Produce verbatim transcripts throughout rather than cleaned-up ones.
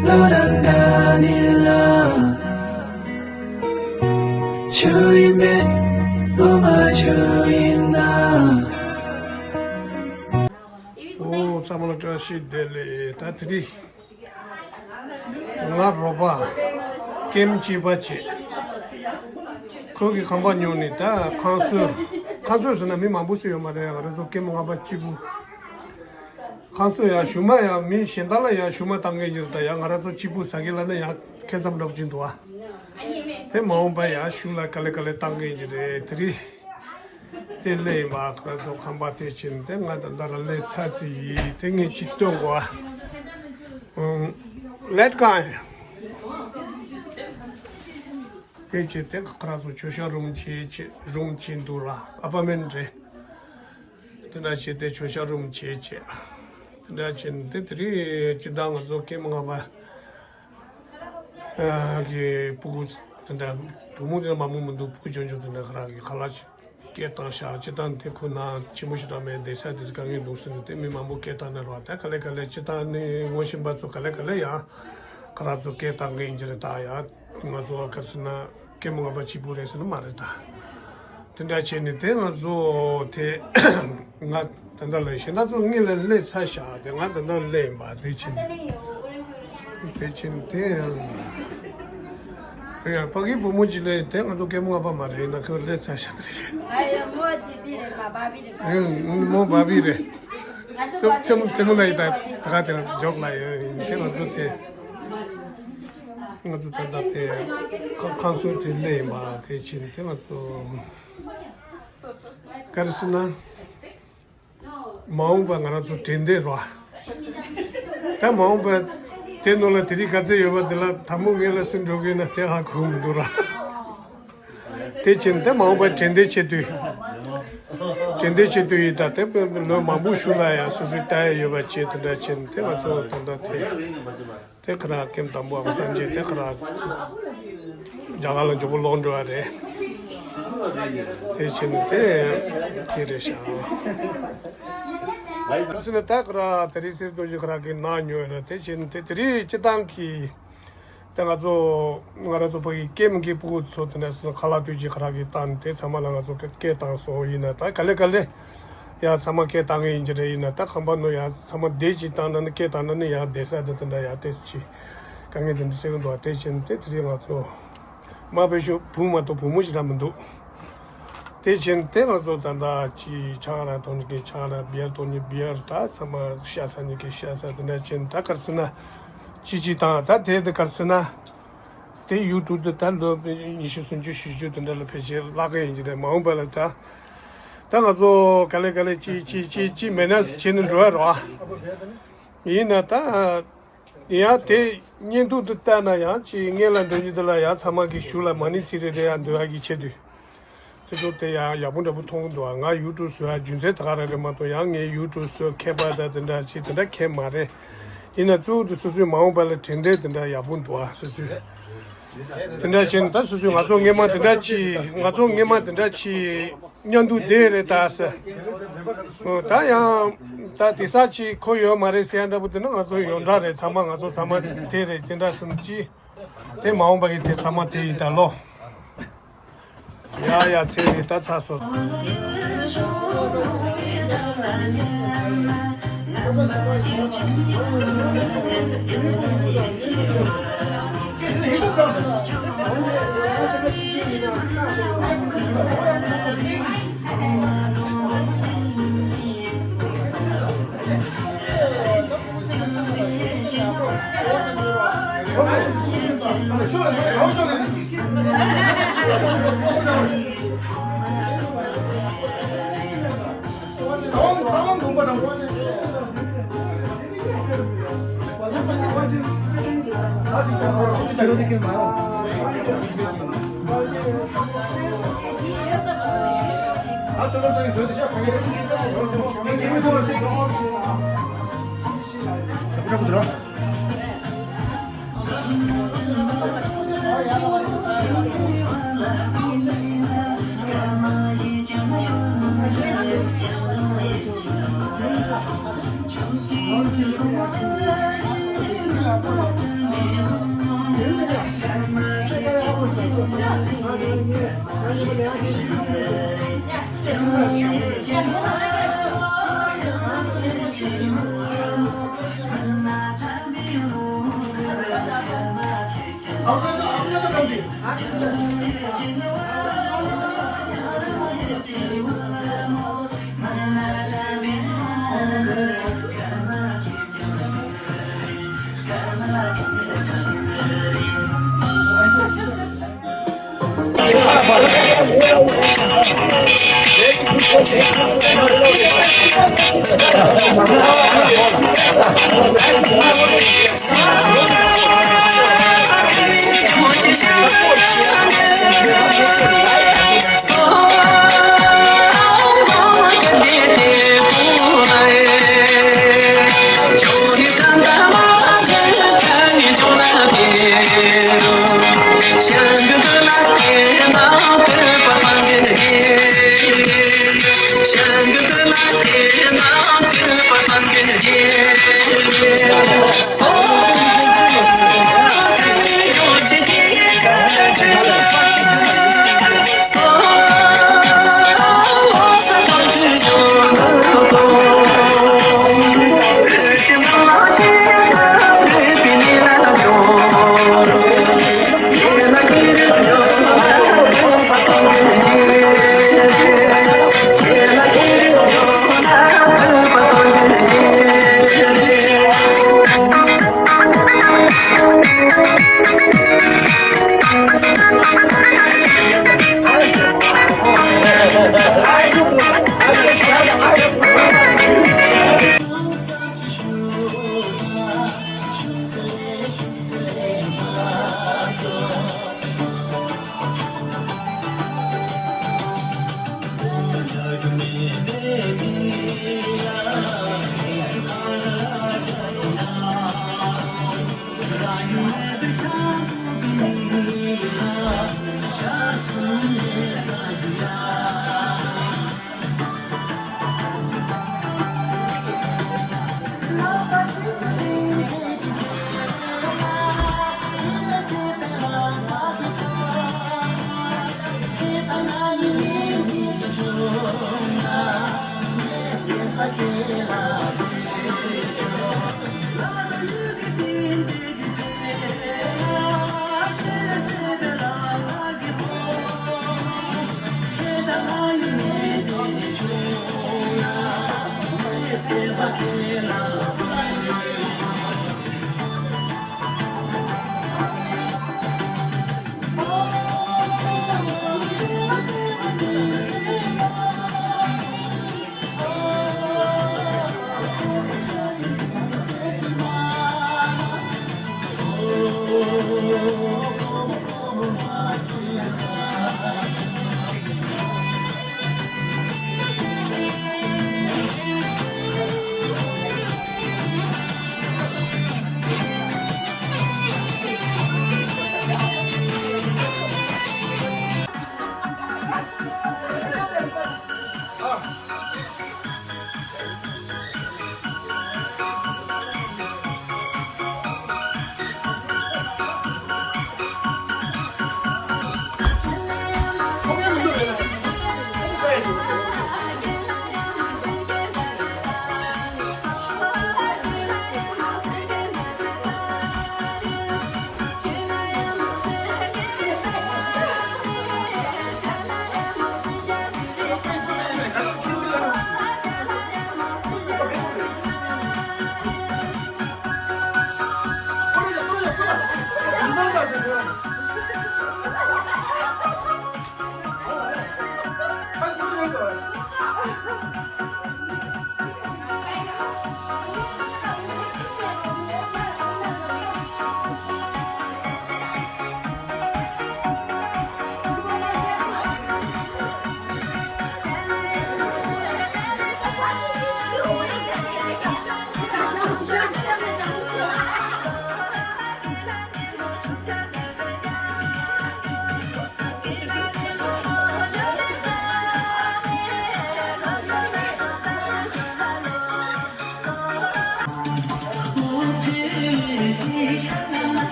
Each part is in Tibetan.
བློ་རང་འདྲ་ནི་ལ། ཆུ་ཡིན་མེད་བློ་མ་ཆུ་ཡིན་ན། ཨོ་ཚང་མ་ལ་བཀྲ་ཤིས་བདེ་ལེགས། ད་དེ་རིང་ང་རོགས་པ་ཀེམ་གཅིག་པ་བྱེད། ཁོ་གི་ཁང་པ་ཉོ་ནས། ད་ཁང་སོ་ཁང་སོ་ཟེར་ན་མི་མང་པོ་ཞིག་ཡོད་མ་རེད། ང་རང་ཚོ་ཀེམ་ལྔ་པ་གཅིག་པུ། ཁང་སོ་ཡང་ཞུ་མ་ཡང་མི་གཞན་དག་ལ་ཡང་ཞུ་མ་བཏང་མཁན་ཅིག་རེད། ད་ཡང་ང་རང་ཚོ་གཅིག་པུ་ཟ་མཁན་ལ་ནི་ཡང་ཁེ་བཟང་འདྲ་པོ་ཅིག་འདུག་ཨ། དེ་མ་འོངས་པ་ཡང་ཞུ་ལ་ག་ལེ་ག་ལེ་བཏང་མཁན་ཅིག་རེད། དེ་རིང་དེ་སླེབས་ཡིན་པ། ཁོ་རང་ཚོ་ཁང་པ་དེ་ཕྱིན་དེ་ང་ད་ལྟ་རང་སླེབས་ཚར་ཙམ་ཡིན། དེ་ངས་ཅིག་སྟོན་དགོས་ཨ། ལེད་ཀ་ཡིན། དེ་ཕྱིན་དེ་ཁོ་རང་ཚོ་མཆོད་བཤམས་རུམ་བྱེད་བྱེད་རུམ་བྱེད་འདུག་ར། ཨ་པར་མེན་རེད། དེ་འདྲ་བྱས་ཏེ་མཆོད་བཤམས་རུམ་བྱས་བྱས། དེ་འདྲ་བྱས་ནས་དེ་དེ་རིང་སྤྱིར་བཏང་ང་ཚོ་ཀེམ་ལྔ་པ་གི་སྤུ་གུ་དེ་འདྲ་བུ་མོ་དེ་འདྲ་མང་པོ་མི་འདུག་སྤུ་གུ་ཆུང་ཆུང་དེ་འདྲ་ཁོ་རང་གི་ཁ་ལག་ཅིག་སྐད་བཏང་ཤག་སྤྱིར་བཏང་དེ་ཁོ་ན་ཆེན་པོ་ཞིག་རག་མེད། བསྡད་ས་དེ་དཀའ་ངལ་འདུག་ཟེར་ནས་དེ་མི་མང་པོ་སྐད་བཏང་ནས་རོགས། ད་ག་ལེ་ག་ལེ་སྤྱིར་བཏང་ནི་ངོ་ཤེས་པ་ཚོ་ག་ལེ་ག་ལེ་ཡང་ཁོ་རང་ཚོ་སྐད་བཏང་གི་ཡིན་གྱི་རེད། ད་ཡང་ང་ཚོ་ག་རེ་ཟེར་ན། ཀེམ་ལྔ་པ་གཅིག་པུ་རེད་ཟེར་ན་མ་རེད་ད། དེ་འདྲ་བྱས་ནས་དེ་ང་ཚོ་དེ་ང་ད་ལྟ་ལ་གཞན་དག་ཚོ་སྔོན་ལ་སླེབས་ཚར་ཤག་དེ་ང་ད་ལྟ་སླེབས་ཡིན་པ། དེ་བྱས་ནས་དེ་བྱས་ནས་དེ་ཡང་ཕ་གི་བུ་མོ་གཅིག་སླེབས། དེ་ང་ཚོ་ཀེམ་ལྔ་པ་མ་རེད། ཡིན་ན་ཁོ་སླེབས་ཚར་ཤག་དེ་རེད། ཨ་ཡ་མོ་ཅི་དེ་རེད། མ་བ་བི་རེད། མོ་བ་བི་རེད། ང་ཚོ་ཚེ་མོ་ཚེ་མོ་ལ་ཡིན། ད་ད་ག་ཅིག་འཇོག་ལ་ཡིན། དེ་ང་ཚོ་དེ། ང་ཚོ་ད་ལྟ་དེ་ཁ་ཁང་སོ་དེ་སླེབས་ཡིན་པ། དེ་ཕྱིན་དེ་ང་ཚོ་ག་རེ་ཟེར་ན། མ་འོངས་པ་ང་རང་ཚོ་དྲན་བསྡད་རོགས། ད་མ་འོངས་པ་དེ་ནང་ལ་དེ་རིང་ག་ཚོད་ཡོད་པ་དེ་ལ་དང་པོ་ངེད་ལ་ཟིན་འགྲོ་གི་ན་དེ་ཧ་གོ་མི་འདུག་ར། དེ་ཕྱིན་དེ་མ་འོངས་པ་དྲན་བསྡད་བྱེད་དུས། དྲན་བསྡད་བྱེད་དུས་ཡིན། ད་དེ་ལོ་མང་པོ་ཞིག་ལ་ཡང་སོ་སོའི་ལྟ་ཡ་ཡོད་པ་བྱས། དེ་འདྲ་ཕྱིན་དེ་ང་ཚོ་ད་ལྟ་དེ། དེ་ཁ་ར་ཀེམ་དང་པོ་ཨ་ཁུ་སངས་རྒྱས་དེ་ཁ་ར་རྒྱ་གར་ལ་མགྱོགས་པོ་ལོག་འགྲོ་བ་རེད། དེ་ཕྱིན་དེ་དེ་རེད་ཤག་ཨ་ཟེར་ནས་ད་ཁ་ར་དེ་རིང་སེར་རྡོ་རྗེ་ཁ་ར་གི་ནང་ཉོས་རེད། དེ་ཕྱིན་དེ་དེ་རིང་སྤྱིར་བཏང་གི་དེ་ང་ཚོ་ང་རང་ཚོ་ཕ་གི་ཀེམ་གི་སྤུ་གུ་ཚོ་དེ་འདྲ་སེ་ཁ་ལག་དུས་ཀྱི་ཁ་ར་གི་བཏང་དེ་ཚང་མ་ལ་ང་ཚོ་སྐད་བཏང་སོང་། ཡིན་ན་ད་ག་ལེ་ག་ལེ། ཡང་ཚང་མ་སྐད་བཏང་གི་ཡིན་གྱི་རེད། ཡིན་ན་ད་ཁང་པ་ནང་ཡང་ཚང་མ་བསྡད་ཅིག་བཏང་ན་ནི་སྐད་བཏང་ན་ནི་ཡང་བསྡད་ས་དེ་དེ་འདྲ་ཡང་ཏོག་ཙམ་ཅིག་དཀའ་ངལ་དེ་འདྲ་སེ་འདུག་དེ་ཕྱིན་དེ་དེ་རིང་ང་ཚོ་མ་བེད་ཤོག་བུ་མ་གཏོགས་བུ་མོ་ཞིག་རང་མི་འདུག་དེ་ཕྱིན་དེ་ང་ཚོ་ད་ལྟ་ཅིག་ཆང་རག་གཏོང་མཁན་ཆང་རག་བི་ཡར་གཏོང་མཁན་བི་ཡར། ད་ཚང་མ་ཤ་ཟ་མཁན་ཤ་ཟ། དེ་འདྲ་ཕྱིན་ད་ག་རེ་ཟེར་ན་ཅིག་ཅིག་དང་། ད་དེ་དེ་ག་རེ་ཟེར་ན། དེ་ཡུ་ཊུབ་དེ་ད་ལོ་ཉི་ཤུ་སུམ་ཅུ་བཞི་བཅུ་དེ་འདྲ་ལ་ཕལ་ཆེར་བརླག་གི་ཡིན་གྱི་རེད། མ་འོངས་པ་ལ་ད་ད་ང་ཚོ་ག་ལེ་ག་ལེ་ཅིག་ཅིག་ཅིག་ཅིག་མེད་ན་བྱས་ནས་འགྲོ་ཡ་རོགས། ཡིན་ན་ད་ཡང་དེ་བརྙན་ཐུང་དུ་བལྟས་ན་ཡང་ཅིག་སྔོན་ལ་འགྲོ་རྒྱུ་དེ་ལ་ཡང་ཚང་མ་གི་གཞུག་ལ་མ་ཎི་ཚིག་རེ་རེ་ཡང་འདོན་ཡ་གི་ཆེད་དུ། དེ་ཚོ་དེ་ཡང་ཡག་པོ་འདྲ་པོ་མཐོང་གི་འདུག་ང་ཡུ་ཊུབ་བཟོ་ཡ་རྒྱུ་མཚན་ད་ག་རང་རེད་མ་གཏོགས་ཡང་ངས་ཡུ་ཊུབ་བཟོ་མཁས་པ་དང་དེ་འདྲ་ཅིག་དེ་འདྲ་མཁས་མ་རེད། ཡིན་ན་གཙོ་བོ་དེ་སོ་སོའི་མ་འོངས་པ་ལ་དྲན་འདྲེན་དེ་འདྲ་ཡག་པོ་འདུག་ཨ། སོ་སོའི་དེ་འདྲ་བྱས་ནས་ད་སོ་སོའི་ང་ཚོ་སྔས་མ་དེ་འདྲ་ཅིག་ང་ཚོ་སྔས་མ་དེ་འདྲ་ཅིག་མཉམ་དུ་བསྡད་རེད་ད་ཟེར། ད་ཡང་ད་དེ་ས་ཅིག་ཁོ་ཡོད་མ་རེད་ཟེར་ཡ་འདྲ་པོ་དེ་ནི་ང་ཚོ་ཡོངས་གྲགས་རེད། ཚང་མ་ང་ཚོ་ཚང་མ་དེ་རེད་དེ་འདྲ་བསམ་ཅིག་དེ་མ་འོངས་པ་གི་དེ་ཚང་མ་དེ་ཡིན་ད་ལོ། ཡ་ཡ་ཚེ་རིང་ད་ཚར་སོང་།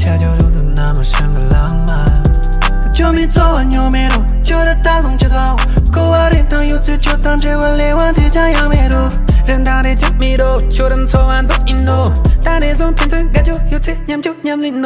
ཁྱེད་ཚོ་རུ་དུ་ན་མ་ཤང་གི་ལང་མ། ཁྱོད་མི་ཚོ་བ་ཉོ་མེད་རུ་ཁྱོད་ར་ད་སོང་ཆུ་ཚོ། ཁོ་བ་རིན་ཐང་ཡོད་ཚེ་ཁྱོད་དང་འབྲེལ་བ་ལས་བ་དེ་ཅང་ཡང་མེད་རུ། རིན་ཐང་རེ་ཅང་མེད་རུ་ཁྱོད་ར་ཚོ་བ་འདུག་ཡིན་ནོ། ད་ནས་བཟུང་ཕན་ཚུན་དགའ་རྒྱུ་ཡོད་ཚེ་མཉམ་རྒྱུ་མཉམ་ལེན་ནོ།